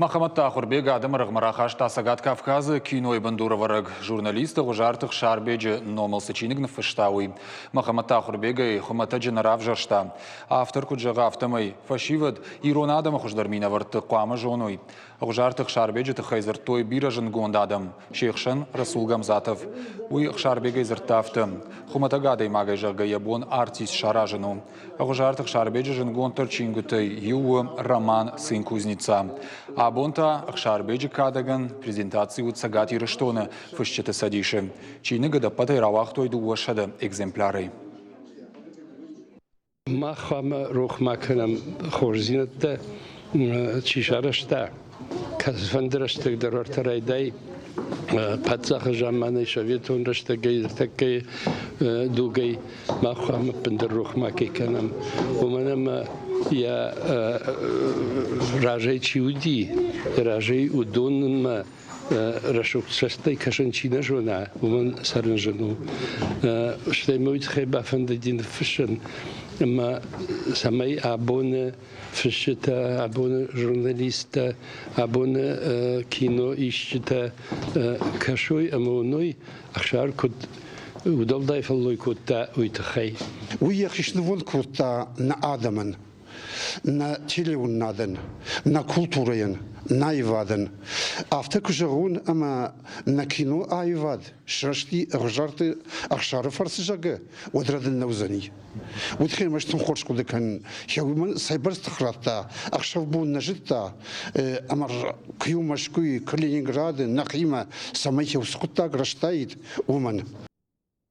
Мӕхӕмӕтты Ахуырбег адӕмы рӕгъмӕ рахаста Цӕгат Кавказы кинойы бындурӕвӕрӕг, журналист Ӕгъуызарты Ӕхсарбеджы номыл цы чиныг ныффыста, уый. Мӕхӕмӕтты Ахуырбегӕй хуымӕтӕджы нӕ равзӕрста. Автор куыд зӕгъы, афтӕмӕй фӕсивӕд ирон адӕмы хуыздӕр минӕвӕртты хъуамӕ зоной. Ӕгъуызарты Ӕхсарбеджы тыххӕй дзырдтой бирӕ зындгонд адӕм, се хсӕн Расул Гамзатов. Уый Ӕхсарбегӕй дзырдта афтӕ: хуымӕтӕг адӕймагӕй зӕгъгӕ йӕ бон артист саразын у. Ӕгъуызарты Ӕхсарбеджы зындгонддӕр чингуытӕй иу у роман «Сын кузнеца». Абон та Ӕхсарбеджы кадӕгӕн презентаци уыд Цӕгат Ирыстоны Фысджыты цӕдисы. Чиныг ӕдӕппӕтӕй рауагътой 200 экземплярӕй. Мах хъуамӕ рох ма кӕнӕм хорздзинӕдтӕ чи сарӕзта, кӕцыфӕнды рӕстӕг дӕр уӕртӕ райдай паддзахы заманӕй, советон рӕстӕгӕй, ныртӕккӕйы дугӕй мах хъуамӕ ӕппындӕр рох макӕй кӕнӕм, уымӕн ӕмӕ йӕ разӕй чи уыди, йӕ разӕй уыдонмӕ рӕсугъд цӕстӕй кӕсын чи нӕ зона, уымӕн цӕрын зын у. Стӕй мӕ уый тыххӕй бафӕндыди ныффыссын, ӕмӕ цӕмӕй абоны фысджытӕ, абоны журналисттӕ, абоны киноисджытӕ кӕсой ӕмӕ уыной, Ӕхсар куыд удӕлдай фӕллой кодта, уый тыххӕй. Уый йӕхи снывонд кодта нӕ адӕмӕн, нӕ телеуынынадӕн, нӕ культурӕйӕн, нӕ аивадӕн. Афтӕ куы зӕгъон, ӕмӕ нӕ кино аивад сырӕзти ӕгъуызарты Ӕхсары фӕрцы, зӕгъгӕ, уӕд рӕдын нӕ уыдзӕни. Уый тыххӕй мӕ стыр хорз хъуыды кӕнын. Уымӕн цӕйбӕрц тых радта, ӕхсӕв-бон нӕ зыдта, ӕмӕ куы-иу Мӕскуыйы, куы Ленинграды нӕхимӕ, цӕмӕй уыцы хъуыддаг рӕзтаид, уымӕн.